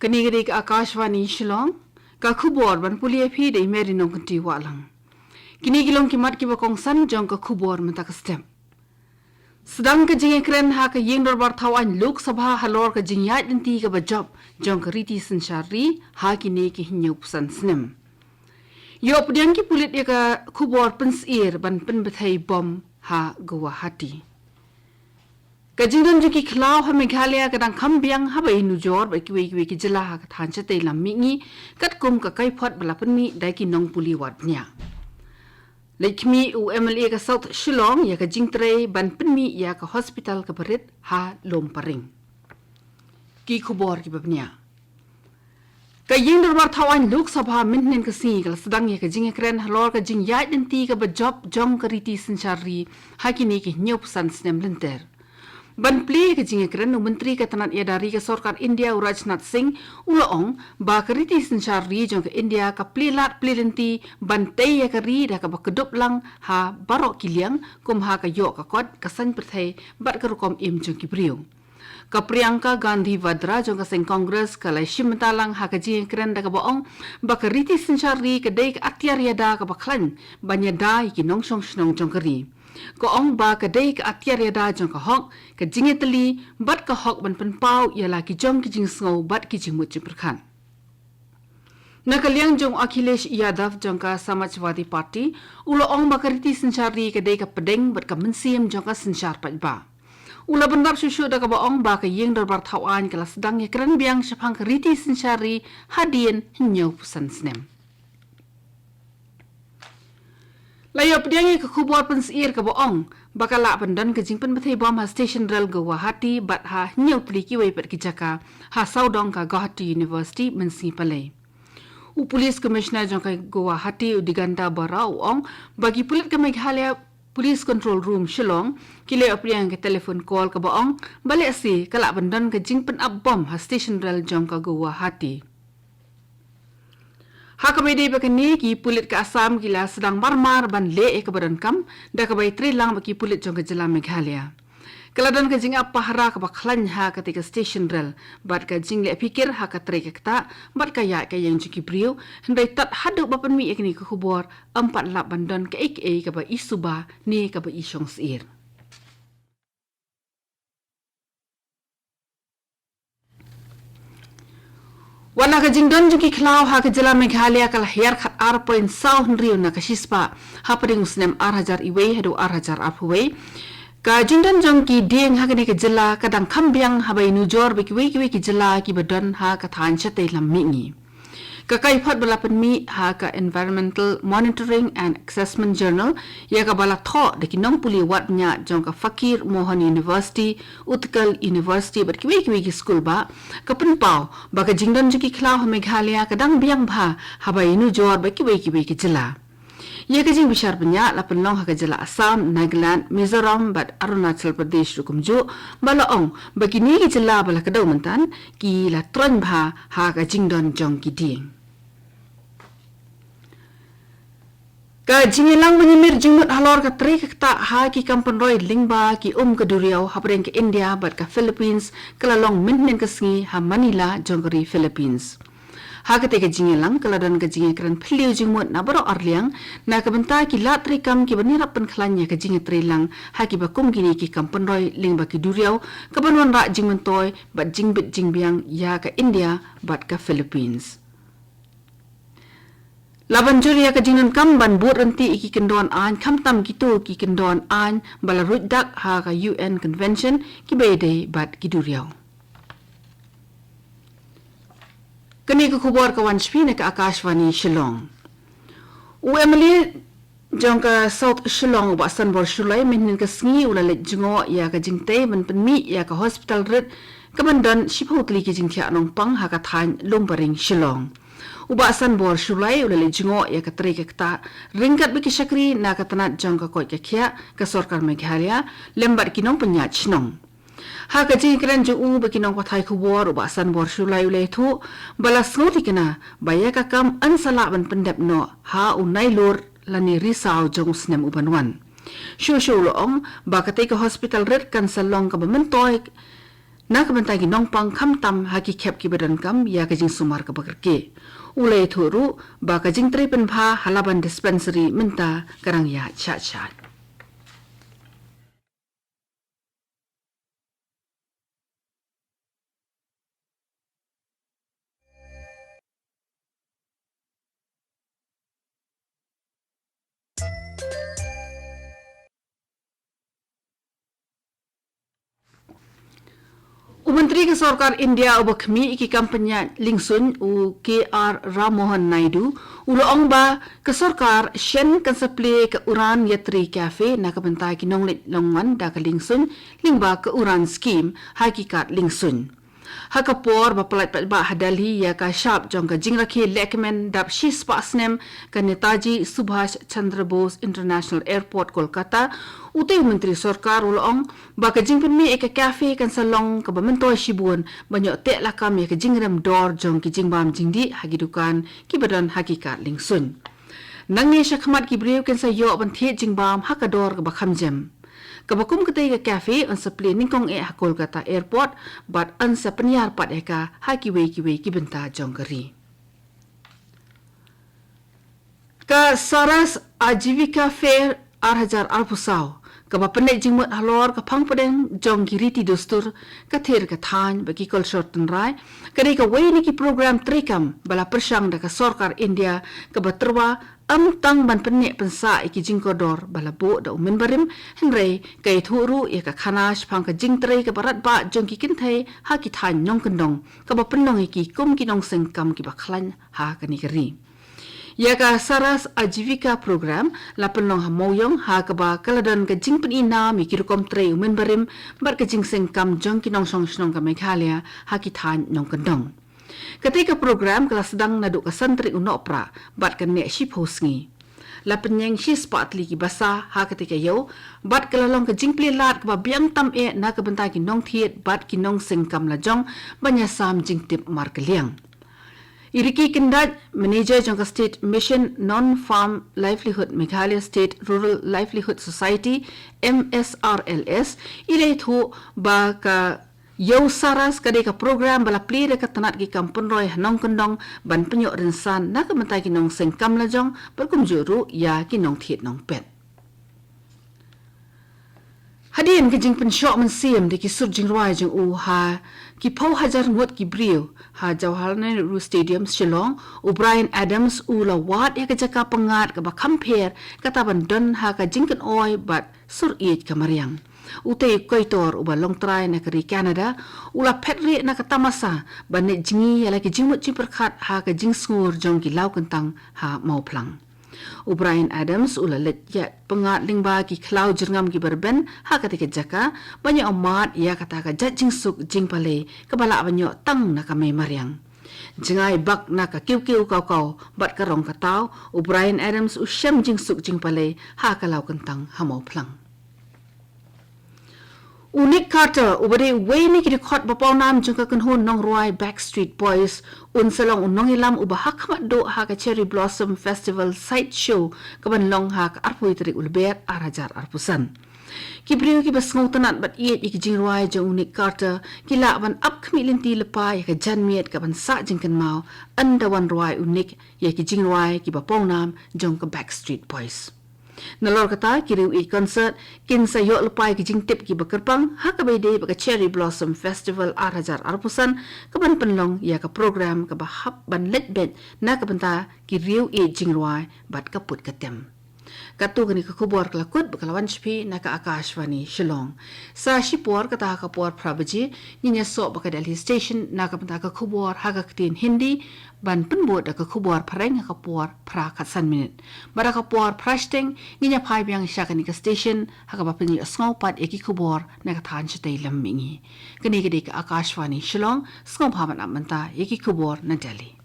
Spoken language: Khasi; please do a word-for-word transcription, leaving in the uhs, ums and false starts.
Kane ka dei ka Akashvani Shillong, ka khubor ban pule ïa phi da i Mary Nongkynti Wahlang. Kine ki long ki mat kiba kongsan jong ka khubor mynta ka step. Sdang ka jingïakren ha ka ïing dorbar thaw aiñ Lok Sabha halor ka jingïaid lynti kaba jop jong ka riti synshar ri ha kine ki hynñiew phew san snem. Ïoh pdiang ki pulit ïa ka khubor pynsyier ban pynbthei bom ha Guwahati. Ka jingdon jong ki khlaw ha Meghalaya ka dang kham biang haba ïanujor bad kiwei kiwei ki jylla ha ka thaiñ shatei lam mihngi, katkum ka kaiphod ba la pynmih da ki nongpule wad bniah. Leit khmih u M L A ka South Shillong ïa ka jingtrei ban pynmih ïa ka hospital kaba rit ha Lomparing. Ki khubor kiba bniah. Ka ïing dorbar thaw aiñ Lok Sabha mynhynnin ka sngi ka la sdang ïa ka jingïakren halor ka jingïaid lynti kaba jop jong ka riti synshar ri ha kine ki hynñiew phew san snem lynter. Ban plie ïa ka jingïakren, u Myntri ka tnat ïada ri ka sorkar India, u Rajnath Singh, u la ong ba ka riti synshar ri jong ka India ka plie lad plie lynti ban tei ïa ka ri da kaba kdup lang ha baroh ki liang, kum ha ka ïoh ka kot, ka saiñ pyrthei bad ka rukom im jong ki briew. Ka Priyanka Gandhi Vadra jong ka seng Congress ka la shim bynta lang ha ka jingïakren da kaba ong ba ka riti synshar ri ka dei ka atiar ïada kaba khlaiñ ban ïada ïa ki nongshong shnong jong ka ri. Ka ong ba ka dei ka atiar ïada jong ka hok, ka jingïatylli bad ka hok ban pynpaw ïa la ki jong ki jingsngew bad ki jingmut jingpyrkhat. Na ka liang jong Akhilesh Yadav jong ka Samajwadi Party, u la ong ba ka riti synshar ri ka dei ka pdeng bad ka mynsiem jong ka synshar paidbah. U la bynrap shuh shuh da kaba ong ba ka ïing dorbar thaw aiñ ka la sdang ïakren biang shaphang ka riti synshar ri hadien hynñiew phew san snem. La ïoh pdiang ïa ka khubor pynsyier kaba ong ba ka lah ban don ka jingpynbthei bom ha station rel Guwahati bad ha hynñiew tylli kiwei pat ki jaka ha sawdong ka Guwahati University mynsngi palei. U Police Commissioner jong ka Guwahati, u Diganta Bora, u ong ba ki pulit ka Meghalaya Police Control Room Shillong ki la ïoh pdiang ïa ka telephone call kaba ong ba lehse ka lah ban don ka jingpynap bom ha station rel jong ka Guwahati. Ha kaba ïadei bad kane, ki pulit ka Assam ki la sdang marmar ban leh ïa kaba donkam da kaba ïatrei lang bad ki pulit jong ka jylla Meghalaya. Ka la don ka jingap pahara kaba khlaiñ ha katei ka station rel bad ka jingleh phikir ha ka trei ka ktah bad ka ïaid ka ïeng jong ki briew, hynrei tad haduh ba pynmih ïa kane ka khubor ym pat lap ban don kaei kaei kaba i suba ne kaba i shong syier. Wat la ka jingdon jong ki khlaw ha ka jylla Meghalaya ka la hiar khat ar point saw hynriew na ka shispah hapdeng u snem ar hajar iwei haduh ar hajar arphew wei, ka jingdon jong ki dieng ha kane ka jylla ka dang kham biang haba ïanujor bad kiwei kiwei ki jylla kiba don ha ka thaiñ shatei lam mihngi. Ka kaiphod ba la pynmih ha ka Environmental Monitoring and Assessment Journal, ïa kaba la thoh da ki nongpule wad bniah jong ka Fakir Mohan University, Utkal University bad kiwei kiwei ki skul bah, ka pynpaw ba ka jingdon jong ki khlaw ha Meghalaya ka dang biang bha haba ïanujor bad kiwei kiwei ki jylla. Ïa ka jingbishar bniah la pynlong ha ka jylla Assam, Nagaland, Mizoram bad Arunachal Pradesh ruh kumjuh, ba la ong ba kine ki jylla ba la kdew mynta ki la troiñ bha ha ka jingdon jong ki dieng. Ka jingïalang ban ïamir jingmut halor ka trei ka ktah ha ki kam pynroi lyngba ki um ka duriaw hapdeng ka India bad ka Philippines ka la long mynhynnin ka sngi ha Manila jong ka ri Philippines. Ha katei ka jingïalang ka la don ka jingïakren phylliew jingmut na baroh arliang, na ka bynta ki lad treikam kiba ïarap pynkhlaiñ ïa ka jingïatreilang ha kiba kum kine ki kam pynroi lyngba ki duriaw, kaban wanrah jingmyntoi bad jingbit jingbiang ïa ka India bad ka Philippines. La ban jur ïa ka jingdonkam ban bud ryntih ïa ki kyndon aiñ, khamtam kito ki kyndon aiñ ba la ruid dak ha ka U N Convention kiba ïadei bad ki duriaw. Kane ka khubor ka wan sha phi na ka Akashvani Shillong. U M L A jong ka South Shillong, u Bah Sanbor Shullai, mynhynnin ka sngi u la leit jngoh ïa ka jingtei ban pynmih ïa ka hospital rit kaban don shiphew tylli ki jingthiah nongpang ha ka thaiñ Lumparing, Shillong. U Bah Sanbor Shullai u la leit jngoh ïa ka trei ka ktah ryngkat bad ki shakri na ka tnat jong ka koit ka khiah ka sorkar Meghalaya lem bad ki nongpynïaid shnong. Ha ka jingïakren jong u bad ki nongpathai khubor, u Bah Sanbor Shullai u la ïathuh ba la sngewthikna ba ïa ka kam yn sa lah ban pyndep noh ha u Nailur lane Risaw jong u snem uban wan. Shuh shuh u la ong ba katei ka hospital rit kan sa long kaba myntoi na ka bynta ki nongpang, khamtam ha ki khep kiba donkam ïa ka jingsumar kaba kyrkieh. U la ïathuh ruh ba ka jingtrei pynbha ha Laban Dispensary mynta ka dang ïaid shaid shaid. U Myntri ka Sorkar India uba khmih ïa ki kam pynïaid liengsuiñ, u K R Ram Mohan Naidu, u la ong ba ka sorkar shen kan sa plie ka Udan Yatri Cafe na ka bynta ki nongleit nongwan da ka liengsuiñ, lyngba ka Udan Scheme, ha ki kad liengsuiñ. Ha ka por ba pyllait paidbah ha Delhi ïa ka shap jong ka jingrakhe lehkmen dap shispah snem ka Netaji Subhash Chandra Bose International Airport, Kolkata, utei u Myntri Sorkar u la ong ba ka jingpynmih ïa ka cafe kan sa long kaba myntoi shibun ban ïoh teh lakam ïa ka jingrem dor jong ki jingbam jingdih ha ki dukan kiba don ha ki kad liengsuiñ. Nangne shakhmat ki briew kin sa ïoh ban thied jingbam ha ka dor kaba kham jem. Kaba kum katei ka cafe yn sa plie nyngkong eh ha Kolkata Airport, bad yn sa pynïar pat ïa ka ha kiwei kiwei ki bynta jong ka ri. Ka Saras Ajivika Fair ar hajar arphew saw, kaba pynneh jingmut halor ka phang pdeng jong ki riti dustur, ka thir ka thaiñ bad ki kolshor tynrai, ka dei kawei na ki program treikam ba la pyrshang da ka sorkar India, kaba tyrwa ym tang ban pynneh pynsah ïa ki jingkordor ba la buh da u mynbarim, hynrei ka ïathuh ruh ïa ka khana shaphang ka jingtrei kaba radbah jong ki kynthei ha ki thaiñ nongkyndong, kaba pynlong ïa ki kum ki nongseng kam kiba khlaiñ ha kane ka ri. Ïa ka Saras Ajivika Program la pynlong ha Mawiong, ha kaba ka la don ka jingpyni nam ïa ki rukom trei u mynbarim bad ka jingseng kam jong ki nongshong shnong ka Meghalaya ha ki thaiñ nongkyndong. Katei ka program ka la sdang naduh ka san tarik u Nohprah bad kan neh shiphew sngi. La pynïeng shispah tylli ki basa ha katei ka ïew, bad ka la long ka jingplie lad kaba biang tam eh na ka bynta ki nongthied bad ki nongseng kam lajong ban ïasam jingtip markylliang. I Ricky Kyndait, manager jong ka State Mission Non-Farm Livelihood Meghalaya State Rural Livelihood Society, M S R L S, i la ïathuh ba ka Ïew Saras ka dei ka program ba la plie da ka tnat ki kam pynroi ha nongkyndong ban pynïoh rynsan na ka bynta ki nongseng kam lajong, bad kumjuh ruh ïa ki nongthied nongpet. Hadien ka jingpynshoh mynsiem da ki sur jingrwai jong u ha ki phew hajar ngut ki briew ha Jawaharlal Nehru Stadium, Shillong, u Bryan Adams u la wad ïa ka jaka pyngngad kaba kham pher, kata ban don ha ka jingkynoi bad sur ïeit ka mariang. Utei u koitor uba long trai na ka ri Canada u la phet rieh na ka tamasa ban leit jngi ïa la ki jingmut jingpyrkhat ha ka jingsngur jong ki law kyntang ha Mawphlang. U Bryan Adams u la leit ïaid pyngngad lyngba ki khlaw jyrngam kiba rben ha katei ka jaka ban ïoh mad ïa kata ka jait jingsuk jingpalei kaba lah ban ïoh tang na ka mei mariang. Jngai bak na ka kiwkiew kawkaw bad ka rong ka taw, u Bryan Adams u shem jingsuk jingpalei ha ka law kyntang ha Mawphlang. U Nick Carter, uba dei uwei na ki dkhot ba pawnam jong ka kynhun nongrwai Backstreet Boys, un sa long u nongïalam uba ha khmat duh ha ka Cherry Blossom Festival Side Show kaban long ha ka arphew tarik u Lber ar hajar arphew san. Ki briew kiba sngewtynnat bad ïeit ïa ki jingrwai jong u Nick Carter ki lah ban ap khmih lynti lypa ïa ka janmiet kaban sah jingkynmaw ynda wan rwai u Nick ïa ki jingrwai kiba pawnam jong ka Backstreet Boys. Nalor kata, ki riew ïeit concert kin sa ïoh lypa ïa ki jingtip kiba kyrpang ha kaba ïadei bad ka Cherry Blossom Festival ar hajar arphew san kaban pynlong ïa ka program kaba hap ban leit beit na ka bynta ki riew ïeit jingrwai bad ka put ka tem. Katto katne ka khubor ka la kut bad ka la wan sha phi na ka Akashvani Shillong. Sa shipor, kata ha ka por phra baje, ngin ïasoh bad ka Delhi Station na ka bynta ka khubor ha ka ktien Hindi, ban pynbud da ka khubor phareng ha ka por phra khatsan minit. Bad ha ka por phra shiteng ngin ïa phai biang sha kane ka station ha kaba phin ïohsngew pat ïa ki khubor na ka thaiñ shatei lam mihngi. Kane ka dei ka Akashvani Shillong, sngewbha ban ap mynta ïa ki khubor na Delhi.